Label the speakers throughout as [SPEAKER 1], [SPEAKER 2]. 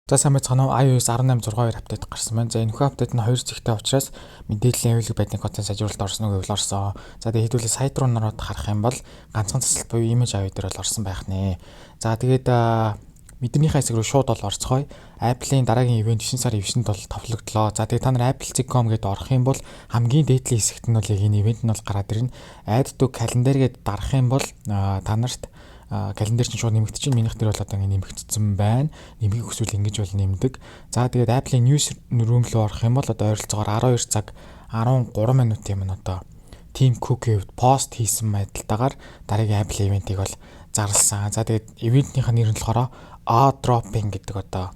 [SPEAKER 1] За, сайн байцгаана уу? iOS 18.6.2 update гарсан байна. За, энэхүү update нь хоёр зэгтэй учраас мэдээллийн аюулгүй байдлын контент сайжруулалт орсон уу гэвэл орсон. За, тэгээд хэдүүлээ сайт руу нөрөөд харах юм бол ганцхан засалт буюу image авъя дээр бол орсон байх нэ. За, тэгээд мэднийхээ хэсэг рүү шууд бол орцгоё. Apple-ийн дараагийн event 9 сарын 9-нд бол товлогдлоо. За, тэгээд та нар apple.com гэдээ орох юм бол хамгийн дээдлийн хэсэгт нь бол яг энэ event нь бол гараад ирнэ. Add to calendar гэдээ дарах юм бол та нарт календар чинь шууд нэмэгдэж чинь, минийх дээр бол одоо ингэ нэмэгдсэн байна. Нэмэхийг хүсвэл ингэж бол нэмдэг. За, тэгээд Apple-ийн News Room руу орох юм бол одоо ойролцоогоор 12 цаг 13 минут юм нь одоо Tim Cook-ийн хувьд пост хийсэн байдалтайгаар дараагийн Apple event-ийг бол зарласан. За, тэгээд event-ийнх нь нэр нь болохоор Awe Dropping гэдэг одоо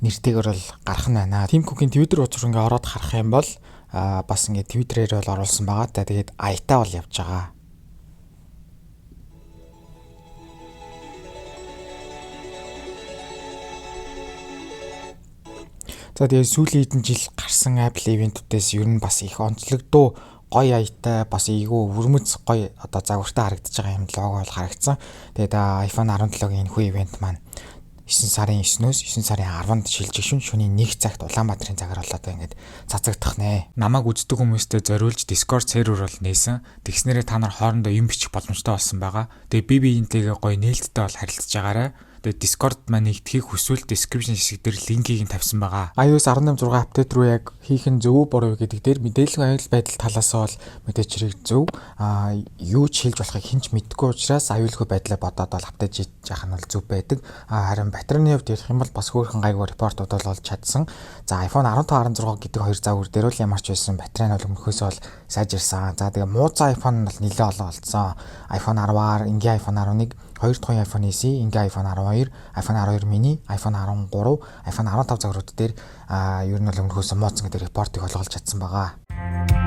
[SPEAKER 1] нэртэйгээр бол гарах нь байна. Tim Cook-ийн Twitter хуудас руу ингээ ороод харах юм бол бас ингээ Twitter-ээр бол оруулсан байгаа. За, тэгээд аятаа бол явж байгаа. За, тэгээд сүүлийн хэдэн жил гарсан Apple event-үүдээс ер нь бас их онцлогдуу, гоё аятай, бас ийгүү өвөрмөц, гоё одоо загвартай харагдаж байгаа юм лого бол харагдсан. Тэгээд iPhone 17-гийн энэхүү event маань 9 сарын 9-өөс 9 сарын 10-нд шилжих шөнө шөнийн 1 цагт Улаанбаатарын цагаар бол одоо ингээд цацагдах нэ.
[SPEAKER 2] Намайг үздэг хүмүүстэй зориулж Discord сервер бол нээсэн. Тэгснээрээ та нар хоорондоо юм бичих боломжтой болсон байгаа. Тэгээ би биентэйгээ гоё нээлттэй бол харилцаж байгаарай. Тэгээ Discord маань нэгдэхийг хүсвэл description хэсэг дээр линкийг нь тавьсан байгаа.
[SPEAKER 1] iOS 18.6 update руу яг хийх нь зөв үү, буруу гэдэг дээр мэдээллийн аюул байдал талаас бол мэдээж хэрэг зөв. А юу ч хэлж болохыг хэн ч мэдэхгүй учраас аюулгүй байдлаа бодоод бол update хийж яах нь бол зөв байдаг. А харин батарейны хувьд ярих юм бол бас хөөрхөн гайгүй report ууд бол олж чадсан. За, iPhone 15, 16 гэдэг хоёр загвар дээр бол ямар ч байсан батарей нь бол өмнөхөөсөө бол сайжирсан. За, тэгээ мууцсан iPhone нь бол нэлээд олон олдсон. iPhone 10R, энгийн iPhone 11, хоёр дахь iPhone SE, энгийн iPhone 12, iPhone 12 mini, iPhone 13, iPhone 15 загварууд дээр ер нь бол өмнөхөөсөө мууцсан гэдэг report ыг олгож чадсан байгаа.